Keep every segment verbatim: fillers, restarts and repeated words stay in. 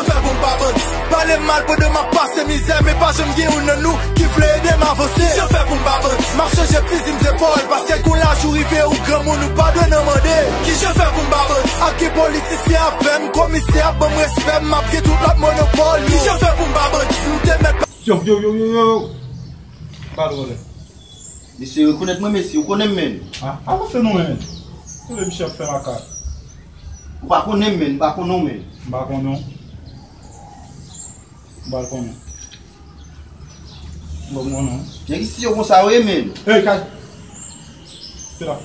Fè pou m pa bandi. Pale m mal pandan m ap pase mizè, men pa janm gen youn nan nou ki vle ede m avanse. Kijan fè pou m pa bandi? M ap chanje fizi m zepòl, paske gon laj ou rive ou granmoun ou pa dwe nan mande. Kijan fè pou m pa bandi? Ak gen politisyen avè m, komisè ap ban m respè, m ap gen tout lòt monopòl yo. Kijan fè pou m pa bandi? M te mèt pa Yo, yo, yo, yo, yo. Ba l vòlè. Mesye rekonèt mwen, mesye, ou konnen m, menn. Ah, avanse non, menn. Tande misye ap fè makak. Ou pa konnen m, menn, m pa konnen w, menn. M pa konnen w. M pa konnen w. M pa konnen w. Nèg isi yo konsa yo ye, menn. Ey, kay. Se la.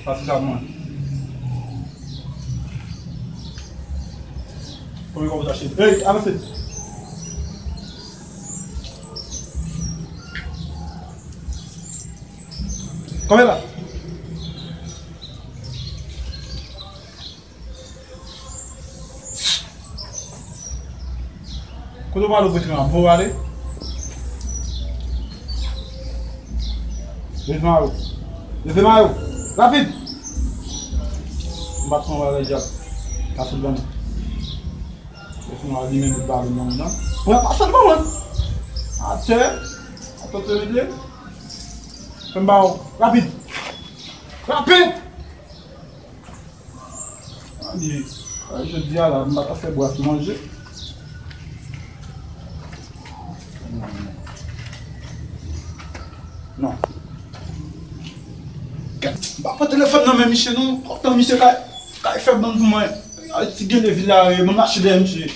Pase sa pou mwen. Konbyen kòb ou t achte? Ey, avanse. Konbyen la? Kote w prale, ou prese nan bo ale? Leve mayo. Leve mayo. Rapid! M pa t pran bagay dyab. Ka sot ban mwen. Leve mayo, li menm li ba li nan men nan. Mwen pa sot ban mwen. Atè. Atè te regle. Fè m ba w. Rapid! Rapid! Ann, jodi a la, m pa ta fè bwat manje. Non. Gad, m pa pran telefòn nan men misye non. Kontan misye kay, kay fè bann pou mwen. Ay, ti gele vil la, mwen mache dèyè misye.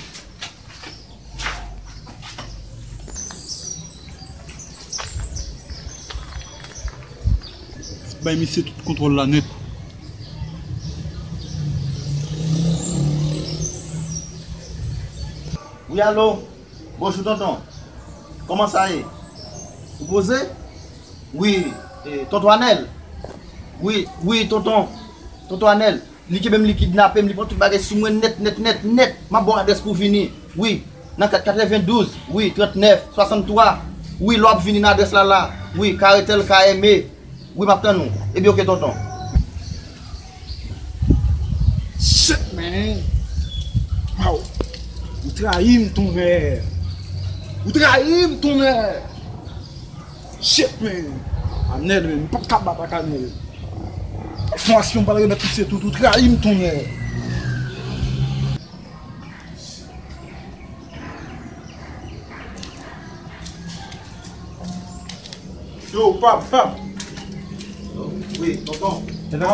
Bay misye tout kontwòl la nèt. Wi, alo. Bonjou, tonton. Kòman sa ye? Ou poze? Wi, eh, tonton Anèl. Wi, wi, tonton. Tonton Anèl. Li kenbe m, li kidnape m, li pran tout bagay sou mwen nèt, nèt, nèt, nèt. M ap ba w adrès pou w vini. Wi, nan kat katrevendouz, wi, trannèf, swasanntwa. Wi, lè w ap vini nan adrès la la. Wi, Karetèl K M E. Wi, m ap tann ou. Ebyen, oke, tonton. Shit, man. Wow. Ou trayi m, tonnè. Ou trayi m, tonnè. Shit, man. Anèl, man. M p ap ka bat ak Anèl. Fon aksyon, m pral remèt misye tout. Ou trayi m, tonnè. Yo, pap, pap. Wi, tonton. Tonton,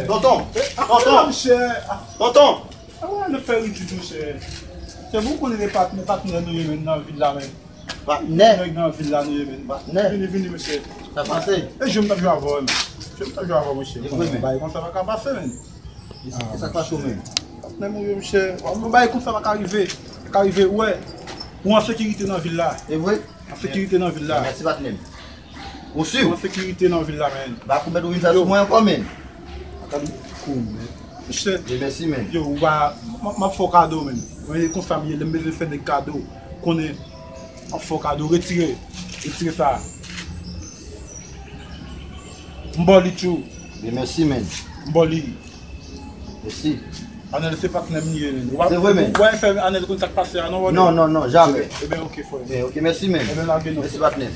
tonton. Tonton. Tonton. Awa, nou fè ridikil, monchè. Se pou w konnen de patnè, patnè nou ye menm nan vil la menm. Patnè. Nèg nan vil la nou ye menm. Patnè. Vini, vini, mesye. Sa pase? E jwe m t ap jwe avè w menm. Jwe m t ap jwe avè w, mesye. Bagay konsa pa ka pase menm. E sa k pase w menm? Patnè m ou ye, monchè. Yon bagay konsa pa ka rive. Pa ka rive, ou wè. Ou an sekirite nan vil la. E vre? An sekirite nan vil la. Mèsi, patnè m. Ou si? Ou an sekirite nan vil la, menn. Ba kou mèt ou vin fè sou mwen ankò, menn. Gad kou mèt. Monchè. Byen, mèsi, menn. Yo, ou pa, m, m ap fè w kado, menn. Mwen, e konsa m ye, lè m bezwen fè nèg kado, konnen, m ap fè w kado, retire. Retire sa. M ba w li tjou. Byen, mèsi, menn. M ba w li. Mèsi. Anèl se patnè m li ye, menn. Se vre, menn. Ou pa fè Anèl konn sa k pase a, non, brother? Non, non, non, jamè. Ebyen, oke, frè. Ebyen, oke, mèsi, menn. Ebyen, lage non. Mèsi, patnè.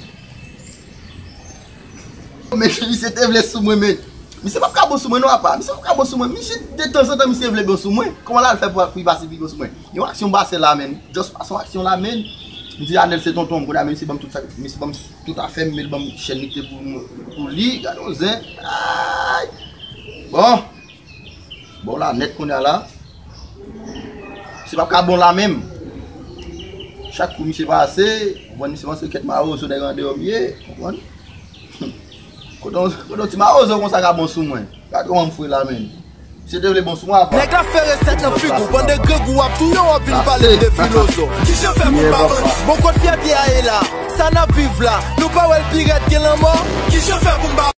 Men misye te vle sou mwen, men. Misye p ap ka bon sou mwen, non, apa. Misye p ap ka bon sou mwen. Misye, de tanzantan, misye vle bon sou mwen. Kòman l al fè pou, pou li pase pi bon sou mwen? Yon aksyon m pase la, menn. Just pase yon aksyon la, menn. M di Anèl se tonton m, kounye a, men misye ban m tout sa, misye ban m tout afè m, men l ban m chèn li te pou, pou li. Gade yon zen. Ay! Bon. Bon, la nèt kounye a la. Se p ap ka bon la menm. Chak kou misye pase, ou konprann, misye panse kèk mawozo nèg andeyò m ye, konprann? Kote yon, kote yon ti mawozo konsa ka bon sou mwen. Gad kòman m fre la, menn. Misye te vle bon sou mwen, apa. Nèg la fè resèt nan figi w, pandan grangou ap touye w, w ap vin pale m de filozòf. Kijan fè pou m pa bandi? Bon, kot fyète a ye la? Sa n ap viv la? Nou pa wè l pi rèd ke lanmò? Kijan fè pou m pa